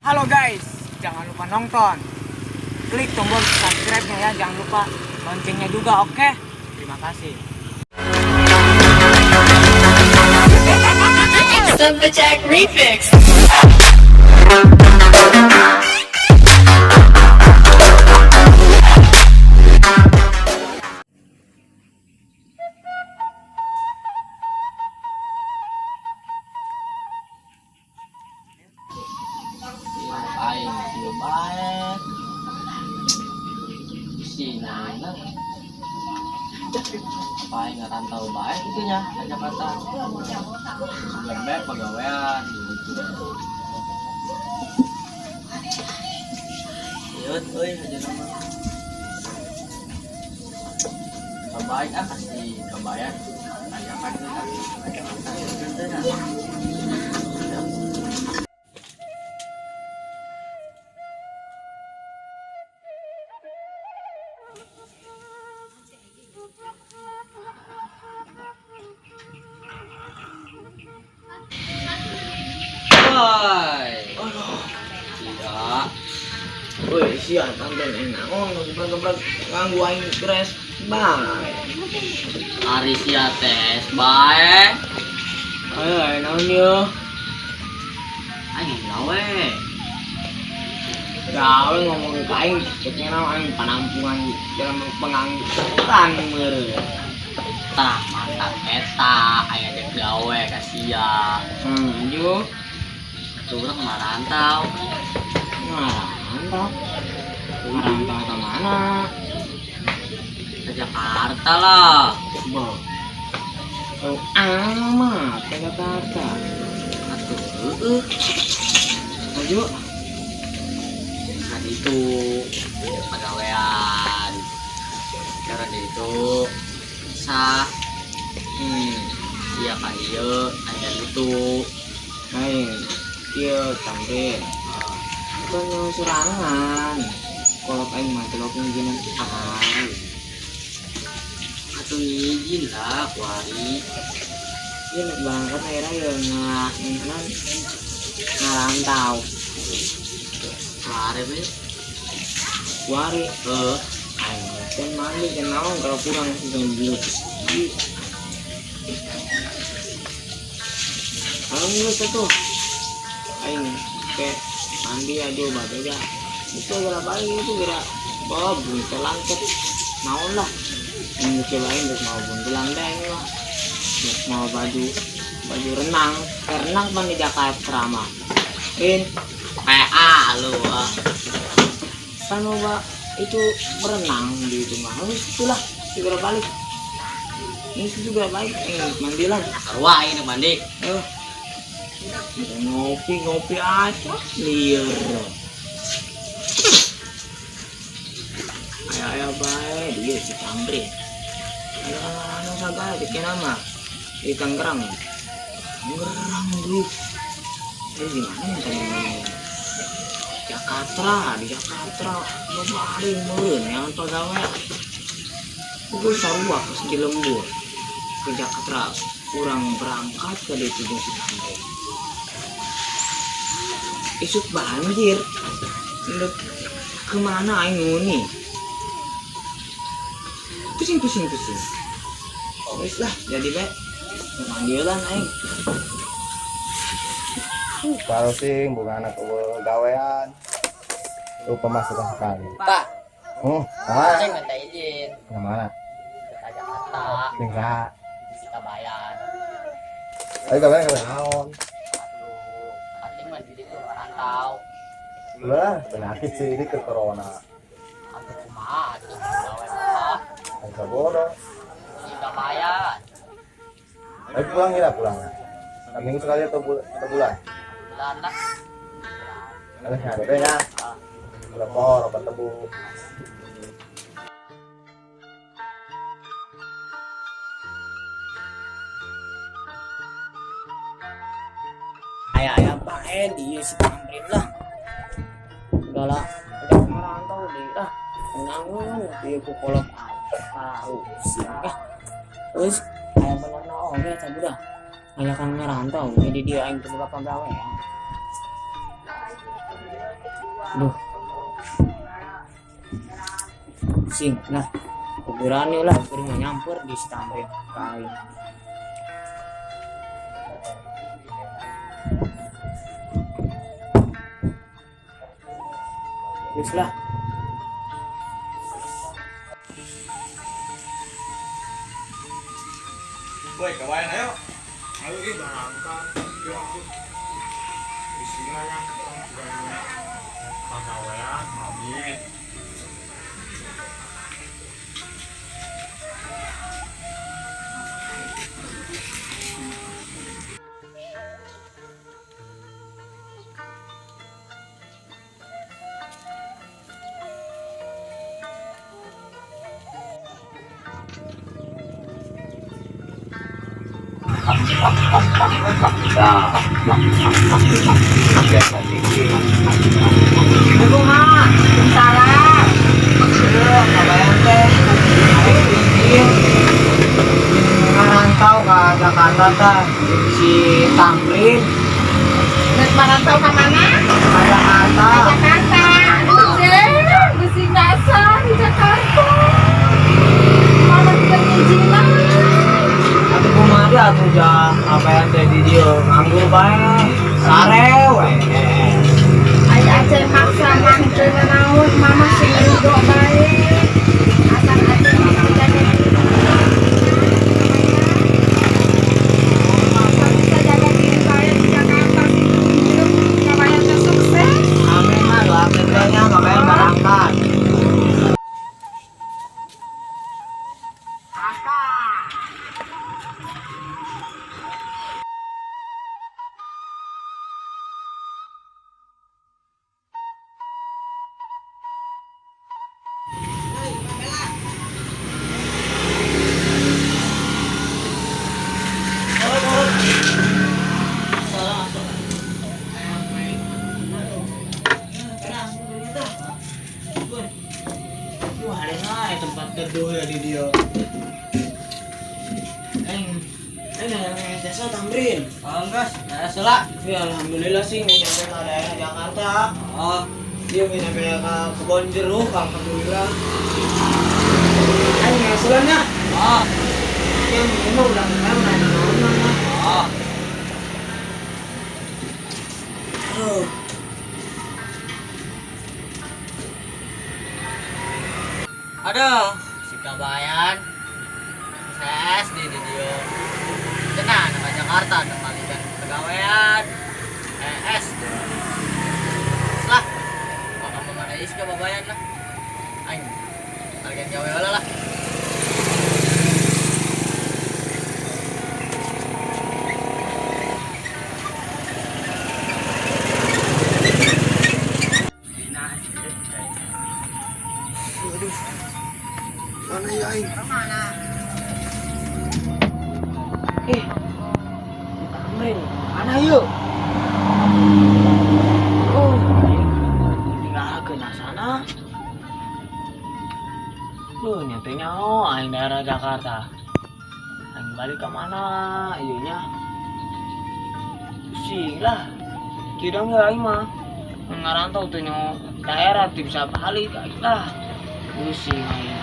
Halo guys, jangan lupa nonton. Klik tombol subscribe-nya ya, jangan lupa loncengnya juga, oke? Terima kasih. Jack Remix. Aing kieu bae. Si Nana. Apa aing ngarantau bae kitu nya ka Jakarta. Sugan bae pagawean gitu. Ieu euy aja mah. Kabaik ah kasih kabayan. Ajakan ah ka Jakarta teh nya. Woi. Tidak. Woi, siap nonton enak. Oh, gebrak-gebrak ganggu aing stres. Bae. Ari sia tes bae. Ayo, ayo naon yo? Aing gawe. Gawe ngomong ke aing, ceknya naon aing panampungan dalam pengangguran meureun. Tah mantap eta aya dek gawe ka sia. Yo. Tuh urang marantau. Ngarantau. Ngarantau ke mana? Ke Jakarta lah. Bo. Oh, amat ke Jakarta. Atuh heueuh. Maju. Nah itu pagawean. Cara itu sah. Sia ka ieu aya itu. Aing, ieu sampe. Bukan serangan. Kalau aing mah telok ngijinan aing. Atuh ngijin lah kuari. Ieu nek berangkat akhirnya ya ngarantau. Kuari we. Kuari. Heuh. Aing teh mandi teh naon kalau kurang sudah beli. Kalau nggak tuh, aing kayak mandi aja obat aja. Itu gara paling itu gara bawa buntelan ke naon lah. Ini cobain terus mau buntelan deh ini lah. Terus mau baju renang, kayak renang pan di Jakarta mah. In kayak A lu ah. Kan mau itu berenang di itu mah. Harus itulah segera balik. Ini juga balik, mandilan. Sarua aing mandi. Ngopi aja liar. Ayo bae dia si Tamrin. Ayo anu sagala bikin nama di Tangerang. Tangerang duit. Gimana misalnya Jakarta, di Jakarta balik meureun yang pegawai. Gue sarua pas di lembur ke Jakarta kurang berangkat ke di si Tamrin. Isuk banjir. Ndek kemana aing nguni? Pusing. Wis lah, jadi bae. Mandi lah aing. Palsing bukan anak gawean. Lu pemasukan sekali. Pak. Ah. Saya minta izin. Ke mana? Ke Jakarta. Enggak. Kita bayar. Ayo gawean ke naon? Aduh, acing mah di ditu ngarantau. Lah, penyakit sih ini ke corona. Atuh kumaha atuh gawe mah. Enggak bodoh. Kita bayar. Ayo pulang ya, pulang. Minggu sekali atau bulan? Bulan lah. Alah, ya, ada ya. Udah pohon, obat tebu. Ayah bae dia si Tamrin lah. Udah lah, udah ngerantau dia lah. Nanggung dia ku kolot tahu sih. Terus ayah bener na oge tadi dah. Ayah kan ngerantau, jadi dia aing teu boga pagawean. Aduh. Sing, nah. Kuburannya lah, kudu mau nyamper di Tamrin kain. Terus lah. Woi, kawan ayo. Ayo ih berangkat. Yuk aku. Isinya ya, pagawean, amin. Ngarantau ke Jakarta tah si Tamrin. Nek marantau ke mana? Ke Jakarta. Ke Jakarta. Buset, besi dasar di Jakarta. Mana tidak ngizinan? Atuh kumaha dia atuh jah apa yang teh di dieu nganggur bae. Sare we. Ai Aceh maksa mah teu nanaon, mama sing ridho bae. Asal Aceh mah bisa jaga diri. Asal bisa jaga diri bae di Jakarta sih hidup kabayan teh sukses. Amin mah doakeun teh nya makanya berangkat. Wah, ada naik tempat teduh ya di dia. Eng, eng, eng, jasa Tamrin. Oh, enggak, nah, salah. Ya, alhamdulillah sih nggak nyampe ke daerah Jakarta. Oh, Dia nggak nyampe ke Kebon Jeruk, alhamdulillah. Eng, ya selanya. oh, Yang ini mah udah kenal, udah kenal. oh. Aduh. Aduh, si kabayan. Saya SD di dia. Tenang, ke Jakarta, kembalikan pegawaian. SD. Lah, mau kamu mana is ke babayan lah. Aing, kalian gawe heula lah. Mana ya aing? Eh, Tamrin, mana yuk? Oh, tinggal ke sana. Lu nyampe nyaho aing daerah Jakarta. Aing balik ke mana ieu nya? Pusing lah. Kira nggak aing mah ngarantau tuh nyaho daerah tuh bisa balik aing lah. Pusing aing.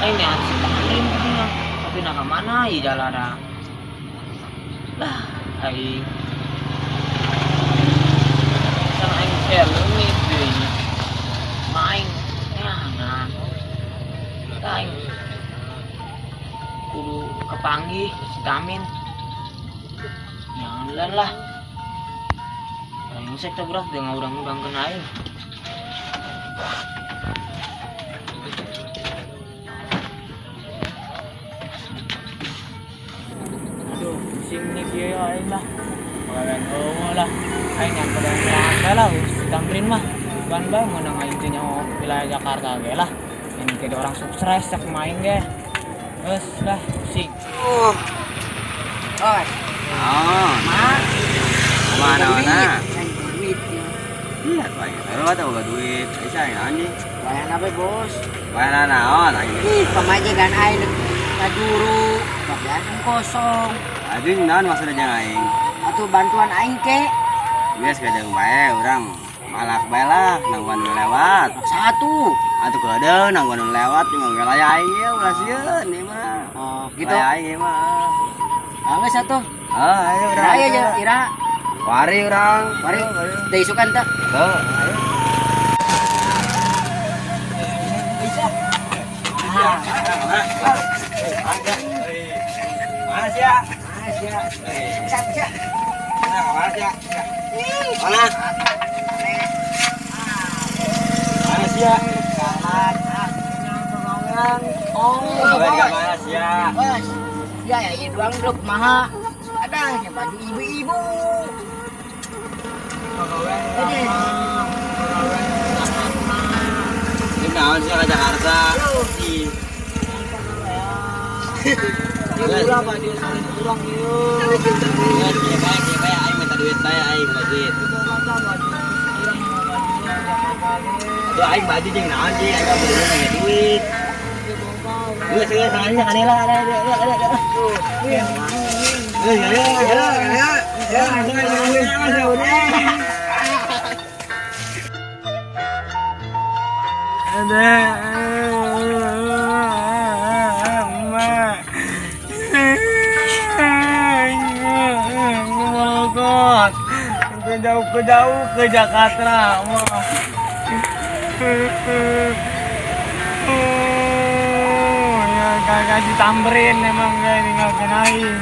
Aing nya si Tamrin nya. Tapi nak ke mana ieu jalanna? Lah, aing sama aing teh leungit deui nya. Main neangan. Aing kudu kepanggih si Tamin. Jangan lah. Brengsek teh budak dia ngurang-ngurangkeun aing. Aduh, pusing nih kieu aing lah. Pagawean eueuh lah. Aing yang pagawean bae lah, si Tamrin mah. Ban bae meunang aing teh nyaho wilayah Jakarta ge lah. Ini jadi orang sukses cek main ge. Geus lah, pusing. Oh. Oh, Mak. Mana mana? Aing duit ya. Iya, tuh aing. Tahu atau boga duit. Isa aing naon nih? Bayan apa, Bos? Bayan naon aing. Ih, pamajikan aing kajuru, bagian kosong. Aduh, naon maksudnya jeung aing? Atuh bantuan aing ke. Geus kadang bae urang. Malak bae lah, nangguan nu lewat. Satu. Atuh keudeung nangguan nu lewat cuma wilayah aing ieu ulah sieun ieu mah. Oh, gitu. Wilayah aing ieu mah. Ah, geus atuh. Ah, ayo urang. Ira ya, ira. Wari urang. Mari, teh isukan teh. Tuh, ayo. Mana sih ya? Mana sih ya? Mana? Mana sih ya? Oh, Mana sih ya? bos. Ya, ya, ieu doang blok maha. Ada nya baju ibu-ibu. Jadi, Ini naon sih ke Jakarta? Ulah baju saling kurang ieu. Geus, kieu bae, kieu bae aing minta duit bae aing minta duit. Aduh aing baju jeung naon sih aing mah bener nanya duit. Geus geus sananya kanela ada ada ada ada. Geus geus geus geus geus geus. Ada emak. Melokot. Ke jauh ke jauh ke Jakarta. Wah. Ya kagak ditamperin emang gak tinggalkan aing.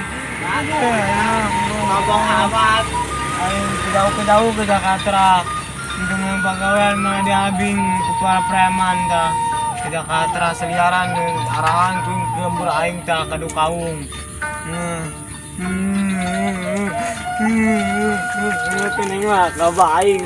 Ngomong amat. Aing ke jauh ke jauh ke Jakarta. Untuk pegawai mah diabing ku para preman dah. Ke Jakarta seliaran arahan ku ke lembur aing tah ka Kaung. Kening mah ka aing.